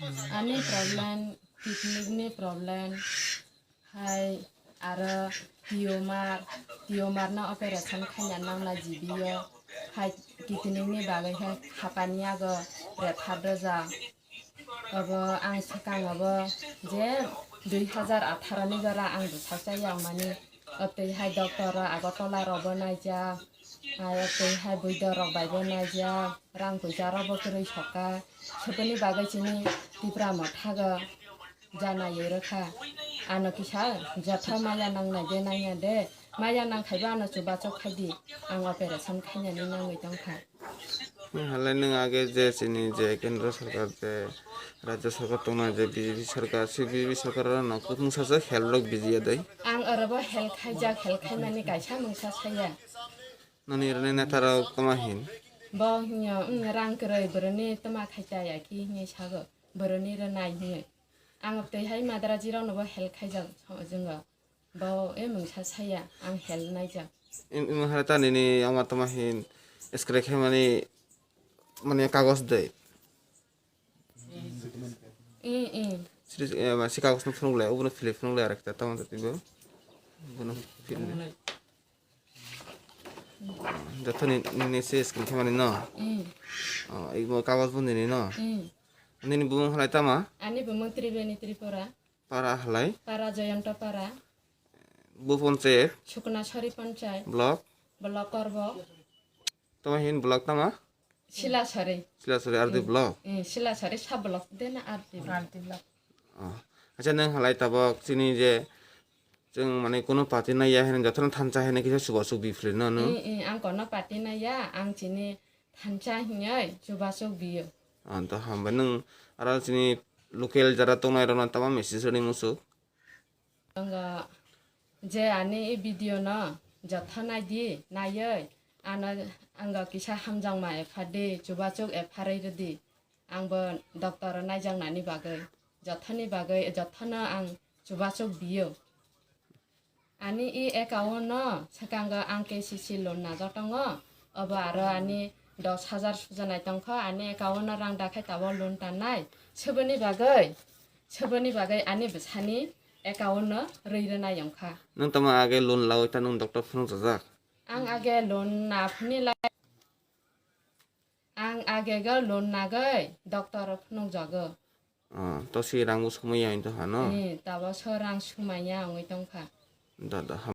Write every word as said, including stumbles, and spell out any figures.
Ani problem, kidney ni problem, hai aro tumor, tumor no operation khaina nangna G B o, hai kidney ni bagwi hai hapani yago refer dojak. Obo ang swkang obo je dui hazar atharo ni jora ang bwsajak yang mani, o twi hai doctor rok Agartala rok bo naijak, aro twi hai buido rok bai bo naijak, rang puisa rok bo kwrwi sokha, seboni bagwi chini Tipra Motha go janaiwi rwkha. Ano kisa jotho maya nangnai de nangya de, maya nangkhaiba ano chubachu khaidi, ang operation khainani nangwi tongkha. Nwng halai nwng age je chini je kendro sarkar je rajya sarkar tongna je B J P sarkar, se B J P sarkar no kwbangsa se help rok bijiya dai. Ang orobo help khaijak, help khaimani kaisa mungsa saya. Noni rwni neta rok tama hin? Bo hinya, "Wng, rang kwrwi, boroni tama khaita ya ki," hinwi sago. Boroni rwnai hinwi. Ang twi hai Madraji rok no bo help khaijak jwngo. Bo e mungsa saya, ang help naijak. Im, im hara ta nini ama tama hin scratch khe mani, mani kagos dei. I, i. Sri, eh, ma, si kagos no phunuk le, ubo no philip phunuk le arekta tama ta tibo. Ubo no philip le. Joto ni, nini si scratch khe mani no? I. Oh, ibo kagos bo nini no? I. Nini bumung halai tama? Ani bumung Tribeni Tripura. Para halai? Para Joyonto Para. Bo ponchayat? Suknasori Ponchayat. Block? Block Korbo. Tama hin block tama? Silasori. Silasori R D block? Eh, Silasori sub block de na R D block. R D block. Oh. Acha nwng halai tabok chini je chwng mane kono party naiya hene jotono thansa hene kisa chubachu bifle no nwng? Eh, eh, ang kono party naiya, ang chini thansa hinoi chubachu biyo. Ah, to hambai nwng aro chini local jara tongnai rokno tama message rwni muchuk? Ang je ani e video no jotho nai di, naiwi ano ang kisa hamjakma epha di, chubachu epha rwi rw di. Ang bo doctor o naijaknani bagwi, jothoni bagwi, jothono ang chubachu biyo. Ani e account no swkango ang K C C loan najak tongo, obo aro ani dos hajar sujanai tongkho, ani account no rang dakhai tabok loan tanai, seboni bagwi, seboni bagwi ani bwsani account no rwi rwnai wngkha. Nwng tamo age loan lawi ta nwng doctor phunukjajak? Ang age loan na phunilai. Ang agego loan nagwi doctor o phunukjago. Ah, to si rang bo sumaya wngwi tongkha no? Eh, tabo so rang sumaya wngwi tongkha. Da, da,